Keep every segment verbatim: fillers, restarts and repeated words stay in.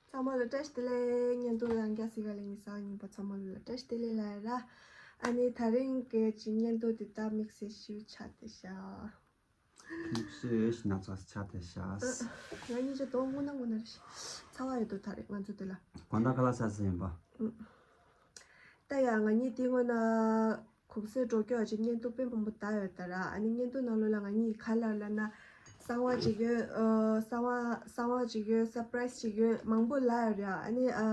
ཚང་མ་ལ་བཀྲ་ཤིས་བདེ་ལེགས། བརྙན་ཐུང་རང་རྒྱ་སི་ག་ལ་ཉི་ས་ཉིན་པ་ཚང་མ་ལ་བཀྲ་ཤིས་བདེ་ལེགས་ལ་ར། ཨ་ནི་ད་རིང་གི་ཅི་བརྙན་ཐུང་འདི་ད་དམིགས་བསལ་ཞིག་ཆགས་བསྡད་ཤག་དམིགས་བསལ་ཞིག་ན་ཚ་ཆགས་བསྡད་ཤག་ང་གཉིས་ཀྱི་གདོང་སྔོ་ན་སྔོ་ན་རེ་ཞིག་ཚ་བ་ཡོད་དོ། ད་རེས་ང་ཚོ་འདི་ལ་དགོང་དག་ཁ་ལག་ཟ་ཟིན་ཡིན་པ། ད་ཡ་ང་གཉིས་དེ་སྔོན་ན་གུང་སེང་འགྲོ་སྐྱོད་ཅིག་བརྙན་ཐུང་དཔེ་མང་པོ་བལྟས་ཡོད་ད་ར། ཨ་ནི་བརྙན་ཐུང་ནང་ལོགས་ལ་ང་གཉིས་ག་ལ་ལབ་ན་གསང་བ་ཅིག་ཡོད། ཨ་གསང་བ་གསང་བ་ཅིག་ཡོད། སར་པ་རའི་སི་ཅིག་ཡོད། མང་པོ་ལབ་ཡོད་རེད། ཨ་ནི་ཨ་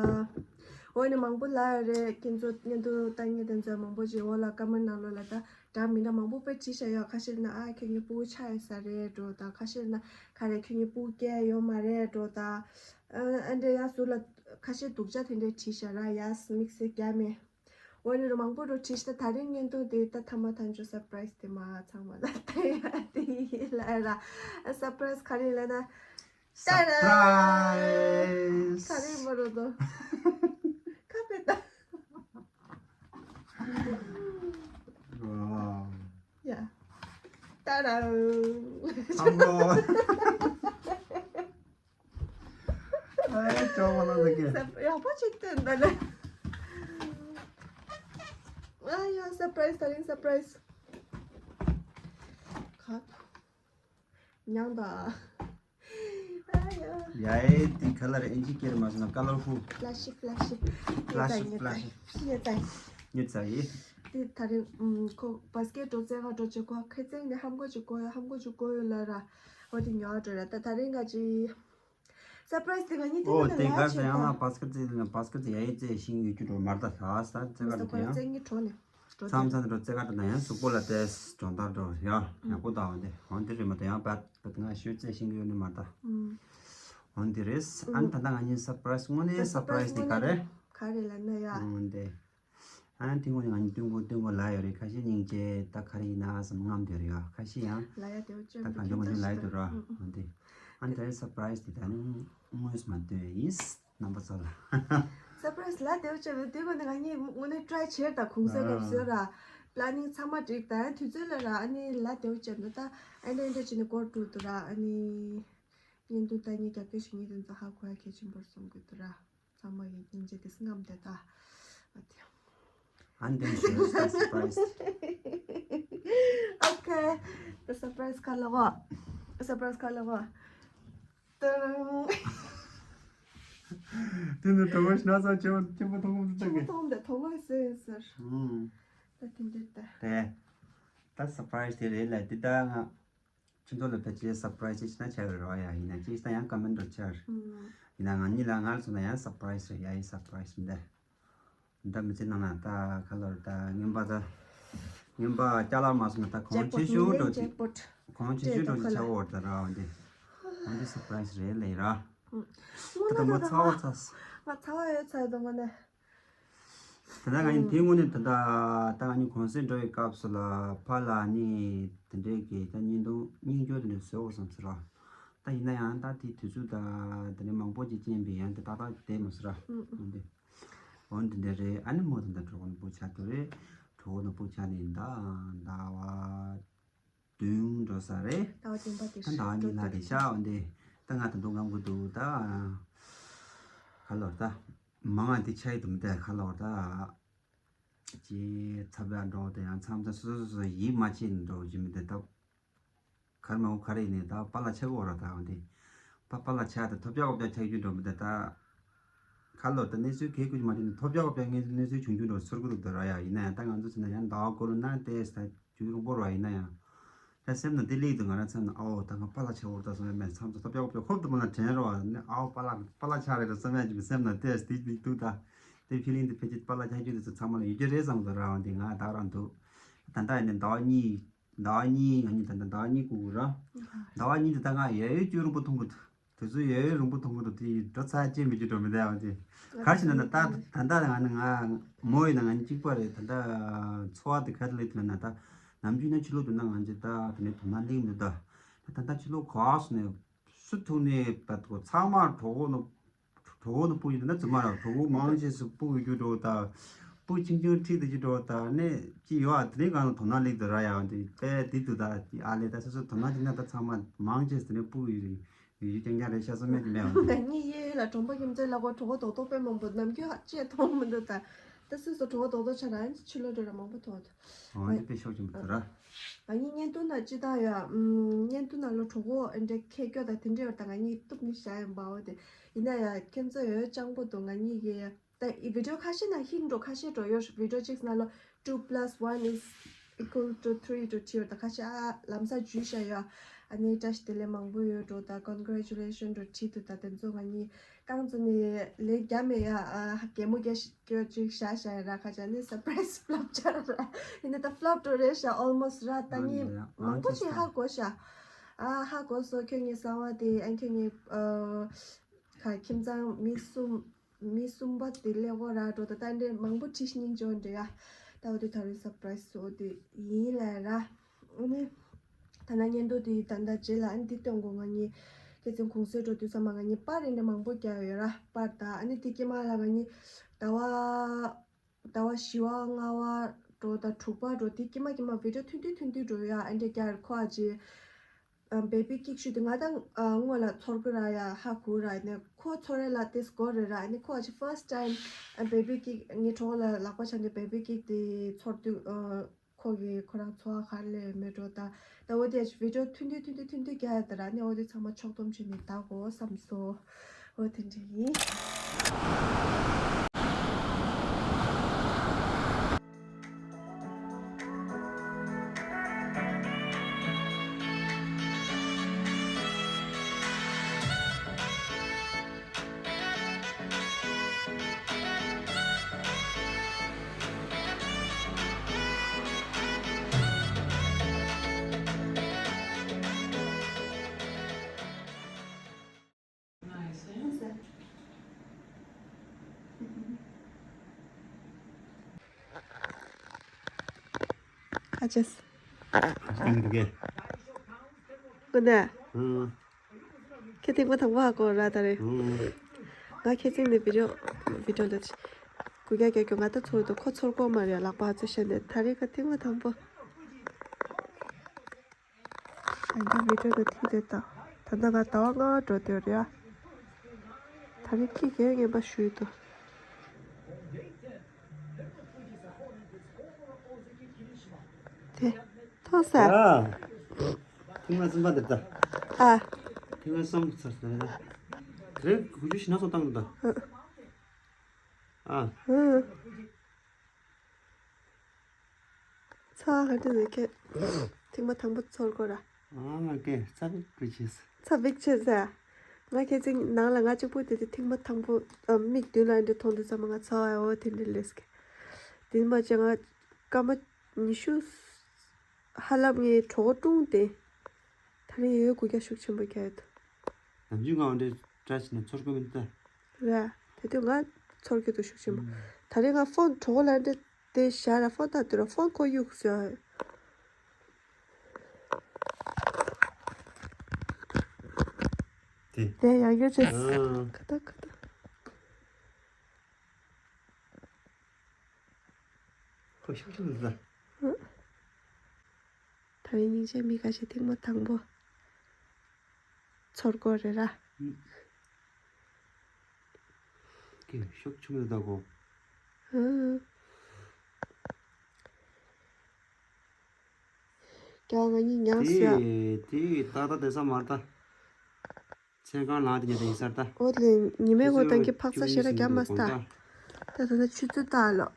འོ་ནི་མང་པོ་ལབ་ཡོད་རེད། ཁྱེད་ཚོ་བརྙན་ཐུང་ལྟ་མཁན་དེ་ཚོ་མང་པོ་ཅིག་འོག་ལ་ཀོ་མེན་ཊི་ནང་ལོགས་ལ་ད་འདྲ་མི་འདྲ་མང་པོ་དཔེ་བྲིས་བཞག་ཡོད། ཁ་ཤས་ན་ཨ་ཁྱོད་གཉིས་སྤུ་གུ་ཆགས་ཡོད་ས་རེད་འགྲོ་ད། ཁ་ཤས་ན་ག་རེ་ཁྱོད་གཉིས་སྤུ་གུ་སྐྱེ་ཡོད་མ་རེད་འགྲོ་ད། ཨ་ཨ་འདྲ་ཡ་ཟུར་ལ་ཁ་ཤས་སྡུག་ཅག་དེ་འདྲས་བྲིས་བཞག་ར། ཡ་དམིགས་བསལ་རྒྱ་མེད། འོ་ནི་རུ་མང་པོ་རུ་བྲིས་ཤག་ད་རིང་བརྙན་ཐུང་དེ་ད་ཐ་མ་ཐམས་ཅད་སར་པ་རའི་སི་དེ་མ་ཚང་མ་ལ་དེ་ཡ་དེ་ཡིན་ལ་ར། སར་པ་རའི་སི་ག་རེ་ལབ་ན། སར་པ་རའི་སི། ག་རེ་མ་རུ་དོ། ཁ་པེ་ད། ཝའོ། ཡ། ཏཱ་ར། ཚང་མ། ཨ་ཅོག་མ་ལ་ཟེར་གི། ཡག་པོ་ཅིག་སྟོན་ད་ལེ། ཨ་ཡ་སར་པ་རའི་སི། ད་རིང་སར་པ་རའི་སི། ཁ། མྱང་ད། ཨ་ཡ། ཡ་ཨེ་དེ་ཁ་ལར་ཨིན་ཇི་སྐད་མ་སོང་ན་ཀ་ལར་ཧྥུལ། ཕ་ལ་ཤི་ཕ་ལ་ཤི། ཕ་ལ་ཤི་ཕ་ལ་ཤི། ཡ་ད་ཡ་ད་ཡ། ཉོས་ཚར་ཡི། དེ་ད་རིང་ཁོ་བ་སི་ཀེ་ཊི་འགྲོ་རྩེད་ག་འགྲོ་བྱེད་གོ། ཁེ་ཚེང་ནས་ཧམ་གོ་ཅིག་གོ་ཡ། ཧམ་གོ་ཅིག་གོ་ཡོད་ལ་ར། འོ་དེ་ཉོ་འགྲོ་ར། ད་ད་རིང་ག་ཅི། སར་པ་རའི་སི་དེ་ང་གཉིས་དེ་ཨོ་ནང་དེ་ལ་ག་ཆེད་ས་ཡང་ན་ད། བ་སི་ཀེ་ཊི་རྩེད་ན་བ་སི་ཀེ་ཊི་ཡ་ཡི་རྩེད་ཤིང་ཡོད་རྒྱུ་འགྲོ་མར་ད་ལ་ས་རྩེད་ག་འགྲོ་དེ་ཡང་། རྩེད་གཉིས་འགྲོ་ནས་འགྲོ་མཚམས་མཚམས་འགྲོ་རྩེད་ག་འགྲོ་ན་ཡང་གཟུགས་པོ་ལ་ཏེས་སྦྱོང་བརྡར་འགྲོ་ཡ་ཡག་པོ་ད། འོ་དེ་འོ་དེ་རེད་མ་ད་ཡང་བད་བད་ང་ཞུ་རྩེད་ཤིང་ཡོད་ནི་མར་ད། འོ་དེ་རེད། ཨ་ནི་ད་ལྟ་ང་གཉིས་སར་པ་རའི་སི་དངོས་གནས་སར་པ་རའི་སི་དེ་ག་རེད། ག་རེ་ལབ་ན་ཡ། འོ་དེ། ཨ་ནི་དེ་ངོ་ནས་ང་གཉིས་སྟོན་གོ་སྟོན་གོ་ལ་ཡོད་རེད། ཁ་ཤས་སྙིང་རྗེ་ད་ག་རེ་ཡིན་ན་བསམ་ངམ་དེ་རེད་ཡ། ཁ་ཤས་ཡང་ལ་ཡ་དེ་བ་ཅོ་ད་ག་འཇོག་མ་འཇོག་ལ་ཡ་དེ་ར། འོ་དེ། ཨ་ནི་ད་རེས་སར་པ་རའི་སི་དེ་ད་ནི་དངོས་སུ་མ་སྟོན་ཡིན། རྣམ་པ་ཚོ་ལ། སར་པ་རའི་སི་ལ་དེ་བ་ཅོ་བའི་དེ་ངོ་ནས་ང་གཉིས་ངོ་ནས་ཊ་རའི་བྱེད་ད་གུང་སེང་སྐབས་སུ་ར། པ་ལ་ནིང་ཚང་མ་འགྲིག་ད་དུས་ཚོད་ལ་ར། ཨ་ནི་ལ་དེ་བ་ཅོ་ད་ཨ་འདྲ་འདྲ་བྱས་ནས་སྐོར་འགྲོ་དུ་ར། ཨ་ནི་བརྙན་ཐུང་ད་ངས་རྒྱབ་སྐྱོར་བྱེད་མཁན་དེ་ཚོ་ཧ་གོ་ཡ་གལ་ཆེན་པོར་བསམ་གི་འདུག་ར། ཚང་མ་ཡི་སྙིང་རྗེ་དེ་སྔམ་དེ་ད། ཨ་དེ། ཨན་དེ་ཞེས་ད་སར་པ་རའི་སི། ཨོ་ཁེ། ད་སར་པ་རའི་སི་ག་ལ་གོ། སར་པ་རའི་སི་ག་ལ་གོ། ཏང་། དེ་ནི་དོ་དགོང་ཞིག་ན་ས་ཆེན་པོ་ཆེན་པོ་མཐོང་གི་འདུག་ཆེན་པོ་མཐོང་དེ་དོ་དགོང་ཟེར་ཟེར། ཨུམ། ད་དེ་འདྲ་ད། དེ། ད་སར་པ་རའི་སི་དེ་རེད་ལ་དེ་ད་ང་། ཁྱེད་ཚོ་ལ་ཕལ་ཆེར་སར་པ་རའི་སི་ཅིག་ན་ཆགས་ཡོད་རེད་བ་ཡ། ཡིན་ན་ཅིག་ད་ཡང་ཀོ་མེན་ཊི་ཆགས་རེད། ཡིན་ན་ང་གཉིས་ལ་ང་ལ་སོང་ན་ཡང་སར་པ་རའི་སི་རེད་ཡ། ཡི་སར་པ་རའི་སི་མི་འདྲ། ད་མི་ཚེ་ནང་ན་ད་ག་ལོར་ད་རྔན་པ་ད་རྔན་པ་ཅ་ལག་མ་སོང་ན་ད་གོང་ཆེ་ཤོས་འགྲོ་ཅིག་གོང་ཆེ་ཤོས་འགྲོ་ཅིག་ཆགས་འོར་ད་ར། འོན་ཏེ་འོན་ཏེ་སར་པ་རའི་སི་རེད་ལེ་ར། ད་ད་མ་ཚ་བ་ཚ། ང་ཚ་བ་ཡོད་ཚ་ཡོད་ད་མ་ནས། ད་ལྟ་ང་ཡིན་དེ་དངོས་གནས་ད་ལྟ་ད་ང་གཉིས་གུང་སེང་འགྲོ་བའི་སྐབས་སུ་ལ་ཕ་ལ་ནི་དེ་འདྲའི་གི་ད་བརྙན་ཐུང་སྙིང་རྗེ་དེ་འདྲ་བཟོ་དགོས་བསམ་ཟེར་རོ། ད་ཡིན་ན་ཡང་ད་དེ་དུས་ཚོད་ད་དེ་འདྲའི་མང་པོ་ཅིག་རྐྱེན་པས་ཡང་དེ་ཏག་ཏག་བསྡད་མ་སོང་ར། འོན་ཏེ་འོན་དེ་འདྲ་རེད། ཨ་ནི་མོ་དེ་འདྲ་གྲོགས་པོ་ནོར་བུ་ཆགས་དུ་རེད། གྲོགས་པོ་ནོར་བུ་ཆགས་ནས་ད་ཟླ་བ་བདུན་འགྲོ་ས་རེད། ཟླ་བ་བདུན་པ་དེ་ད་ཟླ་བ་གཉིས་ལྷག་རེད་ཤག་འོན་ཏེ་ད་ང་ད་དུང་ངམ་གི་འདུག་ད་ག་ལོར་ད་མང་ང་འདི་ཆ་ཡི་དུ་མི་ད་ག་ལོར་ད་ཅེ་ཚབ་ཡ་འགྲོ་དེ་ཡང་མཚམས་མཚམས་སོ་སོ་སོ་སོ་ཡིད་མ་ཆེས་ནས་འགྲོ་རྒྱུ་མི་ད་ད་གར་མ་འོ་ག་རེ་ཡིན་ནས་ད་པཱ་ལགས་ཆགས་གི་འོ་ར། ད་འོན་ཏེ་པ་པཱ་ལགས་ཆགས་ད་ཐོབ་རྒྱག་གོ་རྒྱག་ཆགས་རྒྱུ་འགྲོ་མི་ད་ད། ཁ་ལོ་ད་གནས་ཚུལ་གལ་ཀུ་ཅི་མ་དྲན་ནས་ཐོབ་རྒྱག་པའི་གནས་གནས་ཚུལ་བྱུང་རྒྱུ་འགྲོ་ཚོར་གི་འདུག་ད་ར་ཡ། ཡིན་ན་ཡང་ད་ང་ཚོ་ཚོ་ན་ཡང་ཟླ་བ་འགོར་ན་ཏེས་ད་རྒྱུ་རིང་པོ་ར། ཡིན་ན་ཡང་ད་སེམས་ན་འདི་ལེགས་འདུག་ང་རང་མཚམས་ན་ཨའོ་ད་ང་པཱ་ལགས་ཆགས་འོར་ད་སོང་ཡ་མེད་མཚམས་སུ་ཐོབ་རྒྱག་པའི་ཁོབ་ཏུ་མ་ལ་དྲན་རོ་ནི་ཨའོ་པཱ་ལགས་པཱ་ལགས་ཆགས་རེད་ད་བསམ་ཡ་ཅིག་སེམས་ན་ཏེས་དེ་ལེགས་འདུག་ད་དེ་ཕི་ལིང་དེ་ཕལ་ཆེར་པཱ་ལགས་ཆགས་རྒྱུ་དེ་ཚོ་ཚང་མ་ལ་ཡོད་རྒྱུ་རེད་བསམ་འདུག་ར། འོན་ཏེ་ང་ད་རང་འདུག་ད་ལྟ་ཡིན་ནས་ཟླ་བ་གཉིས། ཟླ་བ་གཉིས་ང་གཉིས་ད་ལྟ་ཟླ་བ་གཉིས་སྒུག་དགོས་ར། ཟླ་བ་གཉིས་དེ་ད་ང་ཡ་ཡོད་རྒྱུ་རིང་པོ་མཐོང་གི་འདུག་དུས་ཚོད་ཡ་ཡོད་རིང་པོ་མཐོང་གི་འདུག་དེ་འགྲོ་ཚར་ཅེས་མི་རྒྱུ་འགྲོ་མི་འདུག་ཡ། འོན་ཏེ་ག་རེ་བྱས་ན་ད་ད་ད་ལྟ་ང་ནི་ང་མོ་ཡིན་ན་ང་གཉིས་གཅིག་པ་རེད། ད་ལྟ་འཚོ་བ་དེ་ག་རེ་ལས་དེ་ལ་ན་ད་ནམ་རྒྱུན་ན་ཕྱི་ལོགས་དུ་ན་ང་ཚོ་ད་དེ་ནས་དོ་སྣང་གླེང་མི་འདུག་ད་ད་ལྟ་ཕྱི་ལོགས་ག་སོང་ནས་སུ་ཐུག་ནས་ད་ཚང་མ་གྲོགས་པོ་ནོ། གྲོགས་པོ་ནི་སྤུ་ཡིན་ན་ཚང་མ་ར་གྲོགས་པོ་མང་ཆེ་སུ་སྤུ་ཡོད་རྒྱུ་འགྲོ་ད། སྤུ་ཆུང་ཆུང་ཁྲིད་དེ་ཅི་འགྲོ་ད་ནས་ཅི་ཡོད་ཨ། དེ་ནས་གང་ལ་དོ་སྣང་ལེགས་དུ་ར་ཡ་འདི་དཔེ་དེ་དུ་ད་ཨ་ལས་ད་སོ་སོ་དོ་སྣང་དེ་ན་ད་ཚང་མ་མང་ཆེ་དེ་ནས་སྤུ་ཡོད་རེད། ཡུལ་རྐྱང་རྐྱང་རེད་ཤག་བསམ་མེད་ཀྱི་མེད་ཨང་། ངས་གཡས་གཡོན་ལ་གྲོང་པ་ཁྱིམ་མཚེས་ལ་གོ་གྲོད་ཁོག་རྡོག་རྡོག་དཔེ་མང་པོ། ནམ་རྒྱུན་ཧ་ཅང་མཐོང་མི་འདུག་ད་ད་སོ་སོ་གྲོད་ཁོག་རྡོག་རྡོག་ཆགས་ར་ཕྱི་ལོགས་འགྲོ་ར་མང་པོ་མཐོང་འདུག་ཨང་། འདི་དཔེ་ཤོག་ཅིག་མི་འདུག་ར། ང་གཉིས་བརྙན་ཐུང་ནང་ཅི་ལྟར་ཡ། ཨམ། བརྙན་ཐུང་ནང་ལོ་གྲོད་ཁོག་ཨེ་འདྲ་ཁེ་སྐྱོ་དང་དེ་འདྲ་ཡོད་ད། ང་གཉིས་གཏུབ་ནི་བཞག་ཡིན་པའོ་དེ། ཡིན་ན་ཡ་ཁྱེད་ཚོ་ཡོད་སྤྱང་པོ་འདུག་ང་གཉིས་ཀྱི་ད་ཨི་བི་ཌི་ཡོ་ཁ་ཤས་ནང་ཧིན་འགྲོ་ཁ་ཤས་འགྲོ་ཡོད། བི་ཌི་ཡོ་གཅིག་ནང་ལོ་two plus one is equal to three འགྲོ་བྲིས་ཡོད་ད། ཁ་ཤས་ཨ་ལམ་སང་འཇུས་བཞག་ཡོད། ཨ་ནི་བཀྲ་ཤིས་བདེ་ལེགས་མང་པོ་ཡོད་འགྲོ་ད། Congratulation འགྲོ་བྲིས་འདུག་ད་དེ་ཚོ་ང་གཉིས་རྐང་ཚོ་ནི་ལས་རྒྱ་མེད་ཡ། ཨ་གད་མོ་རྒྱག་རྒྱག་ཅིག་བཞག་བཞག་ཡ་ར། ཁ་ཅག་ནི་surprise flop ཆགས་ར། ཡིན་ན་ད་flop འགྲོ་རེད་ཤག almost ར། ད་ངས་མང་པོ་ཅིག་ཧ་གོ་ཤག་ཨ་ཧ་གོ་སོང་། ཁྱོད་ངའི་གསང་བ་དེ། ཨ་ཁྱོད་ངའི་ཨ་ཁ་ཁྱིམ་ཚང་མི་གསུམ། མི་གསུམ་པ་དེ་ཀླད་ཀོར་ར་འགྲོ་ད། ད་འདྲེ་མང་པོ་བྲིས་སྙིང་རྗེ་འདྲེ་ཡ། ད་འོ་དེ་ད་རེས་surprise འོ་དེ་ཡིན་ལ་ར། ཨ་ནི་ད་ན་བརྙན་ཐུང་དེ་ད་ད་རྗེས་ལ་ཨ་ནི་འདི་སྟོན་དགོས། ང་གཉིས་ཁྱེད་ཚོའི་གུང་སེང་འགྲོ་དུས་ཙམ་པ་ང་གཉིས་པར་རེ་འདྲ་མང་པོ་རྒྱག་ཡོད་ར། པར་ད་ཨ་ནི་དེ་དཀྱིལ་མ་ལ་ང་གཉིས་ཟླ་བ་ཟླ་བ་བཞི་པ་ལྔ་པ་འགྲོ་ད་དྲུག་པ་འགྲོ་དེ་དཀྱིལ་མ་དཀྱིལ་མ་བི་ཌི་ཡོ་ཐུང་ཐུང་ཐུང་ཐུང་འགྲོ་ཡ། ཨ་འདྲེ་རྒྱ་ཁོ་ཨ་ཅེ། ཨ་baby kick ཞུ་དུས་ང་དང་ཨ་སྔོན་ལ་ཚོར་གི་ར་ཡ། ཧ་གོ་ར་ནས་ཁོ་ཚོར་རེ་ལ་དེ་སྐོར་རེ་ར། ཨ་ནི་ཁོ་ཨ་ཅི་first time ཨ་baby kick ངའི་གྲོགས་ལ་ལག་པ་འཆང་དུས་baby kick དེ་ཚོར་དུས་ཨ་ཁོ་གི་ཁོ་རང་ཚོར་བ་ག་རེ་ལས་མེད་འགྲོ་ད། ད་འོ་དེ་ཨ་ཅི་བི་ཌི་ཡོ་ཐུང་ཐུང་ཐུང་ཐུང་ཐུང་ཐུང་རྒྱག་ཡ་ད་ར། ཨ་ནི་འོ་དེ་ཚང་མ་ཕྱོགས་བསྡོམས་བྱས་ནས་ད་གོ་བསམ་སོང་། འོ་དེ་འདྲ་ཡིན། ཁ་ཅེས། ཨ་ཅང་འདུག་གས། ཀུན་ནས། ཨང་། ཁྱེད་ཐེངས་མ་དང་པོ་ཧ་གོ་ར་ད་རེད། ཨང་། ང་ཁྱེད་ཚིག་ནས་བི་ཌི་ཡོ་བི་ཌི་ཡོ་ལ་གུ་རྒྱ་རྒྱ་རྒྱོ་ང་ད་ཚོར་དུ་ཁོ་ཚོར་གོ་མ་རེད། ལག་པ་ཧ་ཚོད་བཤད་ནས་ད་རེས་ཁ་ཐེངས་མ་དང་པོ། ད་ལྟ་བི་ཌི་ཡོ་དེ་ཐིག་དེ་ད། ད་ལྟ་ང་ཟླ་བ་ལྔ་པ་འགྲོ་འདོད་རེད་ཨ། ད་རེས་ཁྱི་རྒན་ངན་པ་ཞུས་འདུག་དེ། མཐོང་ས། ཨ། ཐིག་མ་གསུམ་པ་འདི་ད། ཨ། ཐིག་མ་གསུམ་ཚར་སོང་ད། དེ་རིང་དགུ་བཅུ་ཞེ་ལྔ་སོང་བཏང་འདུག་ད། ཨ། ཨ། ཨ། ཚ་ག་དུས་ནས་ཁྱེད་ཐེངས་མ་དང་པོ་ཚོར་གོ་ར། ཨ་ང་ཀེ་ཚ་བིག་བིག་བྱེད། ཚ་བིག་བྱེད་ཟེར། ང་ཁྱེད་ཚིག་ནང་ལ་ང་གཅིག་པུ་དེ་དུས་ཐེངས་མ་དང་པོ་ཨ་མིག་མདུན་ལ་འདི་མཐོང་དུས་ཙམ་པ་ང་ཚ་བ་ཡོ་དེ་འདྲ་ལས་ཀེ། དེ་མ་བྱས་ང་སྐར་མ་ཉི་ཤུ་ཧ་ལམ་ངའི་གྲོད་ཁོག་ཀྲུང་སྟེ། ད་རེས་ཡོད་དགུ་བརྒྱ་ཤུགས་ཆེན་པོ་རྒྱག་ཡོད། ནམ་རྒྱུན་ང་འདྲ་བཀྲ་ཤིས་ནས་ཚོར་གི་མི་འདུག་ད། རེད། དེ་དུས་ང་ཚོར་གི་འདུག་ཤུགས་ཆེན་པོ། ཨང་། ད་རེས་ང་ཕོན་གྲོད་ཁོག་ལ་འདྲ་དེ་བཞག་ར་ཕོན་ད་དུས་ར་ཕོན་ཁོ་གཡུག་ཟེར། དེ། དེ་ཡང་ཡོད་ཅེས། ཨང་། ཁ་ཏ་ཁ་ཏ། ཁོ་ཤུགས་ཆེན་པོ་འདུག་ད། ཨང་། ད་རེས་སྙིང་རྗེ་མི་ཁ་ཤས་ཐེངས་མ་དང་པོ་ཚོར་གོ་རེད་ར། ཀི་ཤུགས་ཆུང་ངུ་ད་གོ། ཧུ། རྒྱ་ང་གཉིས་མྱངས་སོ་ཡ། དེ་དེ་ཏག་ཏག་བསྡད་ས་མ་རེད་ད། མཚན་གང་ལངས་དེ་ཉལ་དེ་ཡིན་ས་རེད་ད། འོ་ལེ་ཉི་མའི་འོ་ད་གི་འཕག་ས་ཞེ་དྲག་རྒྱ་མ་སྟ། ད་ད་ད་ཆུ་ཚོད་ལྟ་ལོ།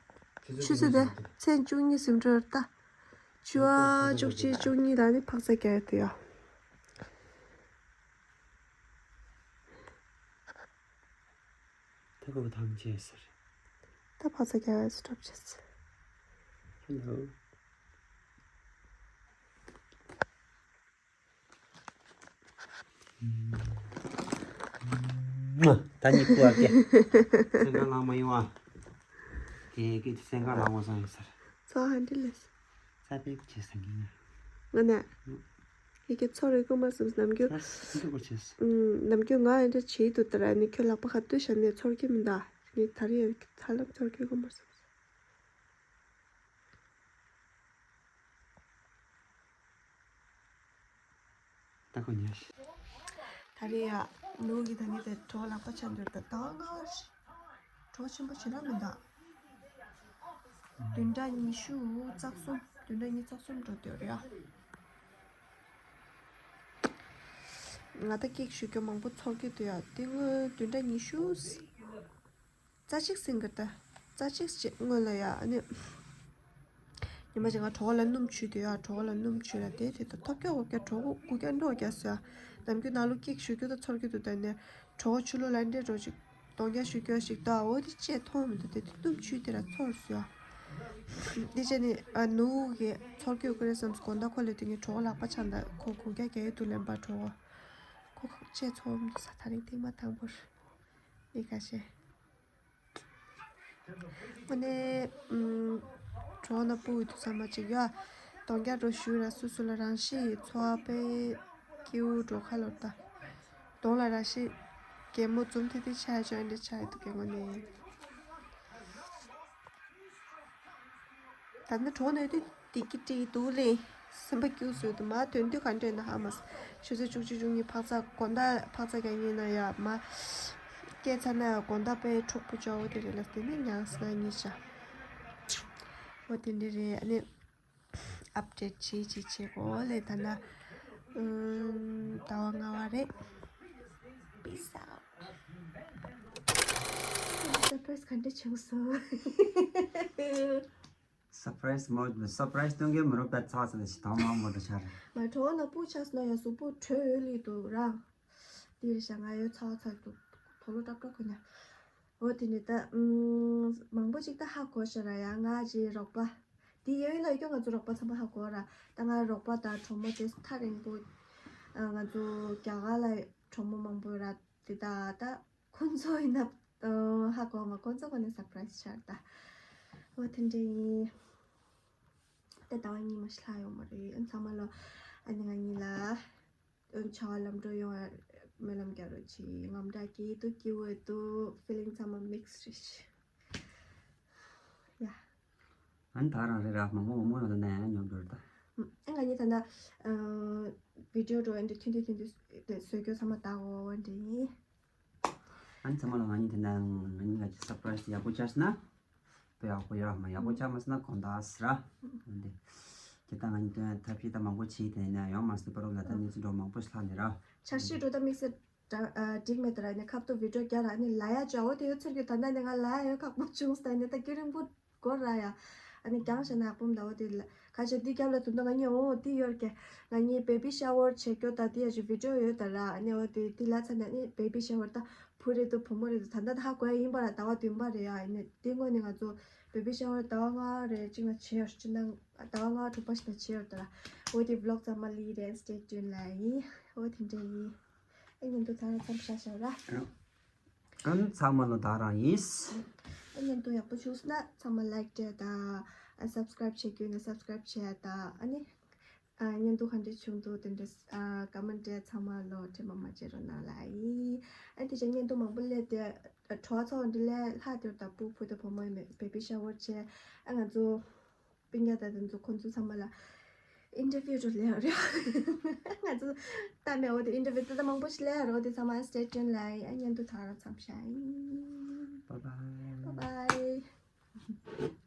ཆུ་ཚོད་དེ་མཚན་བཅུ་གཉིས་ཟིན་འགྲོ་རེད་ད། བཅུ་པ་བཅུ་གཅིག་བཅུ་གཉིས་ལ་ནི་འཕག་ས་རྒྱག་ཡོད་དེ་ཡོ། ད་ཁོ་ཐང་ཆད་ཟེར། ད་འཕག་ས་རྒྱག་ཡོད་ཟེར་གྲབས་ཆད་ཟེར། ཧེ་ལོ། ད་ནི་ཁུ་བ་སྐྱེ། སེང་ག་ལང་མ་ཡོང་བ། དེ་གི་སེང་ག་ལང་བ་སང་ཡིན་ཟེར། ཚོ་ཧ་འདྲི་ལེ། ས་པེག་བྱེད་སང་གི་ང་། ང་ནས། ཡི་གེ་ཚོར་རེ་གོ་མ་སོང་ནམ་རྒྱུན། ཨ་འདི་གོ་ཆེས། ནམ་རྒྱུན་ང་ཨེ་འདྲ་བྱེད་འདུག་ད་ར་ནི་ཁྱོད་ལག་པ་ཁ་ལྟོས་བཞག་ནས་ཚོར་གི་མི་འདའ། ངས་ད་རེས་ཧ་ལམ་ཚོར་གི་གོ་མ་སོང་། ད་ཁོ་ཉལ་ཤི། ད་རེས་ཡ་ནུ་གི་ད་ནི་དེ་གྲོགས་ལག་པ་ཆགས་འདུག་ད་ད་ང་གྲོགས་ཆེན་པོ་ཞེ་དྲག་མི་འདུག་བདུན་ཕྲག་ཉི་ཤུ་རྩ་གསུམ། བདུན་ཕྲག་ཉི་ཤུ་རྩ་གསུམ་འགྲོ་འདོད་རེད་ཡ། ང་ད་ཀེག་ཞུ་རྒྱུ་མང་པོ་ཚོར་གྱི་འདུག་ཡ། དེ་སྔོན་བདུན་ཕྲག་ཉི་ཤུ་རྩ་གཅིག་ཟིན་གི་ད། རྩ་གཅིག་ཅིག་སྔོན་ལ་ཡ། ཨ་ནི་ཉི་མ་ཅིག་ང་གྲོགས་ལ་སྣུམ་བྱུགས་དུས་ཡ། གྲོགས་ལ་སྣུམ་བྱུགས་ལ་དེ་དེ་ད་ཐོབ་རྒྱག་འོ་རྒྱག་ཐོབ་རྒྱག་དགུ་རྒྱག་འགྲོ་རྒྱག་སོ་ཡ། ནམ་རྒྱུན་ནང་ལོ་ཀེག་ཞུ་རྒྱུ་ད་ཚོར་རྒྱུ་འདུག་ད་ནི་གྲོགས་ཆུ་ལོ་ལ་འདྲེ་འགྲོ་ཅིག་གཏོང་རྒྱག་ཞུ་རྒྱུ་ཞིག་ད་འོ་དེ་ཅེས་མཐོང་མི་འདུག་དེ་དེ་སྣུམ་བྱུགས་དེ་ར་ཚོར་སོ་ཡ། དེ་བྱས་ནི་ཨ་ནུ་གི་ཚོར་རྒྱུ་དགོས་རེད་བསམས་དགོང་དག་ཁོ་ལ་དེ་ངའི་གྲོགས་ལག་པ་ཆགས་འདུག་ཁོ་དགུ་རྒྱག་རྒྱག་ཡོད་འདུག་ལན་པ་གྲོགས། ཁོ་ཁོ་ཅེས་ཚོར་མི་འདུག་ས། ད་རིང་ཐེངས་མ་དང་པོར་ཨི་ཁ་ཤས། དངོས་གནས་ཨུམ། གྲོགས་ན་སྤུ་གུ་དུས་ཚང་མ་ཅིག་ཡ། གཏོང་རྒྱག་འགྲོ་ཞུ་ར་སུ་སུ་ལ་རང་ཤི་ཡི་ཚོ་བ་པའི་སྐྱེ་བོ་འགྲོ་ཁ་ལོར་ད། གདོང་ལ་རང་ཤི་གད་མོ་འཛུམ་ཐིག་ཐིག་ཆགས་ཡ་ཅོ་ཨེ་འདྲ་ཆགས་ཡ་འདུག་གི་དངོས་གནས། ད་ནི་གྲོགས་ནས་དུས་དེ་གི་བྲིས་འདུག་ལེ། སེམས་པ་སྐྱིད་སོས་འདུག་མ་དོན་དུས་ག་འདྲ་ཡིན་ན་ཧ་མ་སོང་། ཆུ་ཚོད་བཅུ་གཅིག་བཅུ་གཉིས་ཕག་ཚག་དགོང་དག་ཕག་ཚག་རྒྱག་ཉིན་ན་ཡ་མ། སྐྱེས་ཚར་ན་ཡ་དགོང་དག་པའི་འཁྲུག་པོ་ཅོག་འོ་དེ་རེད་ལ་དེ་ནི་ཉང་སྣ་གཉིས་ཆ། འོ་དེ་འདྲ་རེད། ཨ་ནི་ཨབ་ཌེཊ་བྱེད་བྱེད་བྱེད་གོ་ལེ། ད་ན་ཨུམ། ཟླ་བ་ལྔ་བ་རེད། Peace out. སར་པ་རའི་སི་ག་འདྲ་བྱུང་སོང་། སར་པ་རའི་སི་མོ། སར་པ་རའི་སི་གཏོང་མཁན་མི་རུང་པས་ཚ་ཚ་ཞིག་དང་མ་མོ་འདྲ་ཆགས་རེད། ང་གྲོགས་ན་སྤུ་ཆགས་ན་ཡ་གཟུགས་པོ་དྲོད་ཡོད་ལི་འདུག་ར། དེ་རེད་ཤག་ང་ཡོད་ཚ་ཚ་འདུག་དོ་ལོ་ཀྲབ་ཀྲབ་གོ་ན། འོ་དེ་ནས་ད་ཨུམ། མང་པོ་ཅིག་ད་ཧ་གོ་ཤག་ར་ཡ། ང་ཅི་རོགས་པ་དེ་ཡོད་ལ་ཡོད་ང་ཚོ་རོགས་པ་ཚང་མ་ཧ་གོ་ར། ད་ང་རོགས་པ་དང་གྲོགས་མོ་དེ་ཐག་རིང་པོ། ང་ཚོ་རྒྱ་གར་ལ་གྲོགས་མོ་མང་པོ་ར། དེ་ད་ད་ཁོང་ཚོ་ཡིན་ན་ཨ་ཧ་གོ་མ། ཁོང་ཚོ་གོ་ནས་སར་པ་རའི་སི་ཆགས་ད། འོ་དེ་འདྲ་ཡིན། ད་ཟླ་བ་གཉིས་མ་ཞིག་ལྷག་ཡོད་མ་རེད། ཨ་ཚང་མ་ལོ་ཨ་ནི་ང་གཉིས་ལ་ཨ་བྱ་བ་ལམ་འགྲོ་ཡོང་བར་སྨོན་ལམ་རྒྱག་རོགས་གྱིས། ངམ་དྲག་གི་འདུག་སྐྱིད་པོ་འདུག་ཕི་ལིང་ཚང་མ་མིག་སི་རེད་ཤག་ཡ། ཨ་ནི་ད་རང་རེ་ར་མང་པོ་མང་པོ་ཡོང་ན་ཡང་ཉོབ་འགྲོ་རེད་ད། ཨ་ང་གཉིས་ད་ལྟ་ཨ་བི་ཌི་ཡོ་འགྲོ་ཨ་འདྲ་ཐུན་ཏུ་ཐུན་ཏུ་བཟོ་རྒྱུ་ཚང་མ་ལྟ་འོ་འདྲ་ཡིན། ཨ་ནི་ཚང་མ་ལ་ང་གཉིས་དེ་འདྲ་ང་གཉིས་ཀྱི་སར་པ་རའི་སི་ཡག་པོ་ཆགས་སོང་ན་དཔེ་ཡག་པོ་ཡོད་མ། ཡག་པོ་ཆགས་མ་སོང་ན་དགོང་དག་ཟེར་ར། འདི་ཁྱེད་ད་ང་གཉིས་དོན་ཐབས་ཤེས་ད་མང་པོ་བྱས་དེ་ནས་ཡོང་མ་སོང་པ་རོགས་ལ་ད་གནས་ཚུལ་འགྲོ་མང་པོ་ཞིག་ལྷག་འདི་ར། འཆར་གཞི་འགྲོ་ད་དམིགས་བསལ་འགྲིག་མེད་དེ་ར་ནས་ཁབ་ཏུ་བི་ཌི་ཡོ་རྒྱག་ར་ནས་ལ་ཡ་ཅོ་འོ་དེ་ཡོད་ཚོད་ཀྱི་ད་ལྟ་ནས་ང་ལ་ཡ་ཡོད་ཁག་པོ་བྱུང་སྟེ་ནས་ད་རྒྱུན་རིང་པོ། སྐོར་ར་ཡ། ཨ་ནི་རྒྱང་ཞེ་ན་ཡག་པོ་མི་འདུག་འོ་དེ་ལ་ཁ་ཆེ་འདི་རྒྱབ་ལ་དུ་འདུག་ང་གཉིས་འོ་དེ་ཡོད་ཀྱི། ང་གཉིས་བེ་བི་ཤ་ཝར་བྱེད་རྒྱུ་ད་དེ་ཡ་ཞུ་བི་ཌི་ཡོ་ཡོད་ད་ར། ཨ་ནི་འོ་དེ་དེ་ལ་ཚ་ནས་ཨ་ནི་བེ་བི་ཤ་ཝར་ད་བུ་རེད་འདུག་བུ་མོ་རེད་འདུག་ད་ལྟ་ད་ཧ་གོ་ཡ་ཡིན་པ་ར། ཟླ་བ་བདུན་པ་རེད་ཡ། ཨ་ནི་དེ་སྔོན་ནས་ང་ཚོ་བེ་བི་ཤ་ཝར་ཟླ་བ་ལྔ་རེ་གཅིག་ན་བྱེད་ཡོད་ཅི་ན་ཟླ་བ་ལྔ་དྲུག་པ་ཞིག་ན་བྱེད་ཡོད་ད་ར། འོ་དེ་བི་ལོག་ཚང་མ་ལི་རེད། སི་ཊེ་ཊུན་ལ་ཡིན། འོ་དེ་འདྲ་ཡིན། ཨ་ཉིན་དུ་ད་ར་མཚམས་བཞག་བཞག་ར། ཨ་ནི་ཚང་མ་ལོ་ད་རང་ཡིན། ཨ་ཉིན་དུ་ཡག་པོ་བྱུང་སོང་ན་ཚང་མ་ལའིཀ་སྤྲད་དང་། ཨ་སབ་སི་ཀ་རའིབ་བྱེད་རྒྱུ་ཡིན་ན་སབ་སི་ཀ་རའིབ་བྱེད་དང་། ཨ་ནི་ཨ་ཉིན་དུ་ག་འདྲ་བྱུང་འདུག་དེ་འདྲ་ཨ་ཀོ་མེན་ཊི་སྤྲད། ཚང་མ་ལོ་དྲན་པ་མ་བརྗེད་རོགས་གནང་ལ་ཡིན། ཨ་དེ་བྱས་ཉིན་དུ་མང་པོ་སླེབས་ཏེ་གྲོགས་ཚོ་འདི་ལས་ལྷག་དེར་ད་སྤུ་བུ་དང་བུ་མོ་ཡིན་མེད་བེ་བི་ཤ་ཝར་བྱས། ཨ་ང་ཚོ། སྤུན་ཀྱག་དང་དེ་ཚོ་ཁོང་ཚོ་ཚང་མ་ལ་ཨིན་ཊར་བིའུ་རུ་ལེ་རེད། ང་ཚོ་ལྟ་མེད་འོ་དེ་ཨིན་ཊར་བིའུ་ད་ལྟ་མང་པོ་ཞིག་ལེ་རོ། དེ་ཚང་མ་སི་ཊེ་ཊུན་ལ་ཡིན། ཨ་ཉིན་དུ་ད་ར་མཚམས་བཞག་ཡིན། Bye bye. Bye bye.